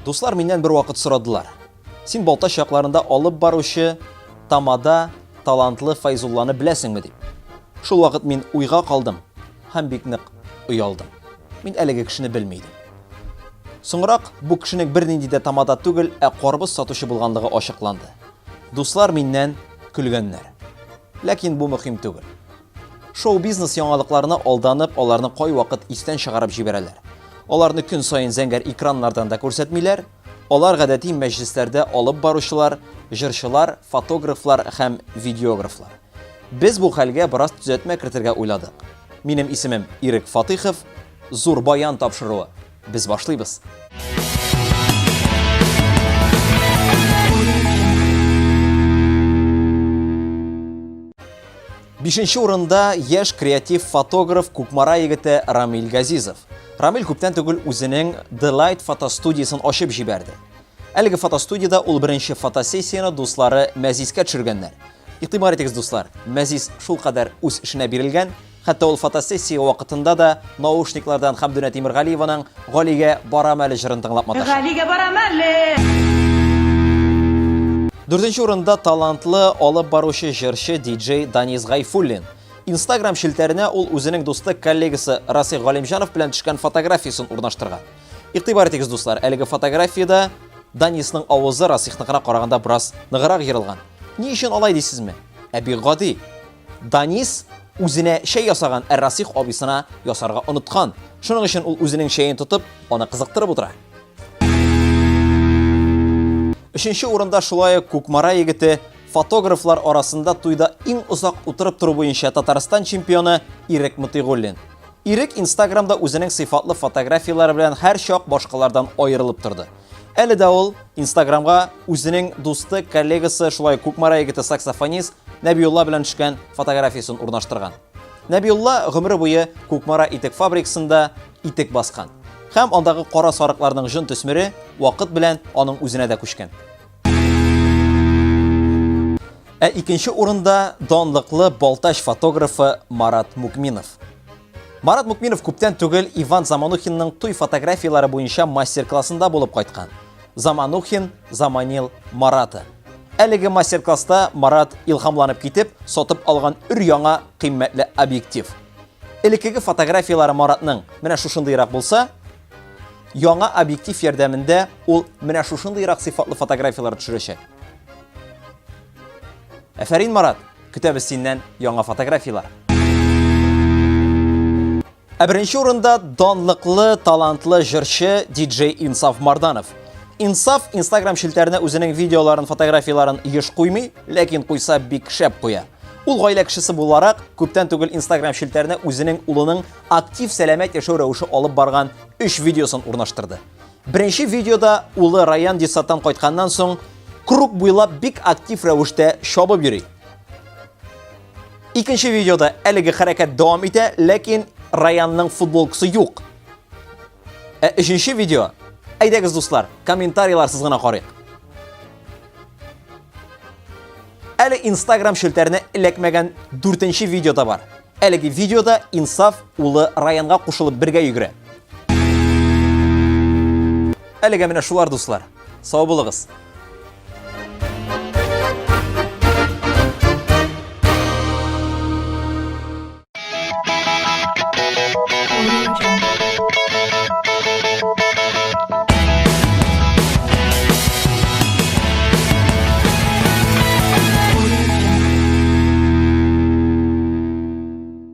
Дуслар миннән бер вакыт сорадылар. Син Балтач якларында алып баручы тамада талантлы Файзулланы беләсеңме дип. Шул вакыт мин уйга калдым һәм бик нык оялдым. Мин әлеге кешене белми идем. Соңрак бу кешенең бернинди дә тамада түгел, ә карбыз сатучы булганлыгы ачыкланды. Дуслар миннән көлгәннәр. Ләкин бу мөһим түгел. Шоу-бизнес яңалыкларына алданып, аларны кайвакыт истән чыгарып җибәрәләр. Аларны көн саен зәңгәр экраннардан да күрсәтмиләр. Алар гадәти мәҗлесләрдә алып баручылар, җырчылар, фотографлар һәм видеографлар. Без бу хәлгә бераз төзәтмә кертергә уйладык. Минем исемем Ирек Фатыйхов, Зур баян тапшыруы. Без башлыйбыз. Бишенче урында яшь креатив фотограф Кукмара егете Рамил Газизов. Рамил күптән түгел үзенең The Light фотостудиясен ачып җибәрде. Әлеге фотостудиядә ул беренче фотосессияне дуслары Мәзискә төшергәннәр. Игътибар итегез, дуслар, Мәзис шулкадәр үз эшенә бирелгән, хәтта ул фотосессия вакытында да наушниклардан Хәмдүнә Тимергалиеваның Галигә барам әле җырын тыңлап маташа. Галигә барам әле! Дүртенче урында талантлы алып баручы җырчы диджей Данис Гайфуллин. Инстаграм челтәренә ул үзенең дусты коллегасы Расих Галимҗанов белән төшкән фотографиясен урнаштырган. Игътибар итегез, дуслар, әлеге фотографиядә Данисның авызы Расихныкына караганда бераз ныграк ерылган. Ни өчен алай дисезме? Ә бик гади. Данис үзенә чәй ясаган, ә Расих абыйсына ясарга оныткан. Шуның өчен ул үзенең чәен тотып, аны кызыктырып утыра. Өченче урында шулай ук Кукмара егете, фотографлар арасында туйда иң озак утырып тору буенча Татарстан чемпионы Ирек Мотыйгуллин. Ирек Инстаграмда үзенең сыйфатлы фотографияләре белән һәрчак башкалардан аерылып торды. Әле дә ул Инстаграмга үзенең дусты, коллегасы, шулай Кукмара егете саксофонист Нәбиулла белән төшкән фотографиясен урнаштырган. Нәбиулла гомере буе Кукмара итек фабрикасында итек баскан. Һәм андагы кара сарыкларның җон төсмере вакыт белән аның үзенә дә күчкән. Ә икенче урында данлыклы Балтач фотографы Марат Мукминов. Марат Мукминов күптән түгел Иван Заманухинның туй фотографияләре буенча мастер-классында булып кайткан. Заманухин заманил Марата. Әлеге мастер-класста Марат илһамланып китеп, сатып алган өр-яңа кыйммәтле объектив. Элеккеге фотографияләре Маратның менә шушындыйрак булса, яңа объектив ярдәмендә ул менә шушындыйрак сыйфатлы фотографияләр төшерәчәк. Әфәрин, Марат! Көтәбез синнән яңа фотографияләр. Ә беренче урында данлыклы, талантлы җырчы диджей Инсаф Марданов. Инсаф Инстаграм челтәренә үзенең видеоларын, фотографияләрен еш куймый, ләкин куйса бик шәп куя. Ул гаилә кешесе буларак, күптән түгел Инстаграм челтәренә үзенең улының актив сәламәт яшәү рәвеше алып барган 3 видеосын урнаштырды. Беренче видеода улы Раян детсадтан кайтканнан соң круг буйлап бик актив рәвештә чабып йөри. Икенче видеода әлеге хәрәкәт дәвам итә, ләкин Раянның футболкасы юк. Ә өченче видео, әйдәгез дуслар, комментарийларсыз гына карыйк. Әле Instagram челтәренә эләкмәгән дүртенче видео да бар. Әлеге видеода Инсаф улы Раянга кушылып бергә йөгерә. Әлегә менә шулар, дуслар. Сау булыгыз.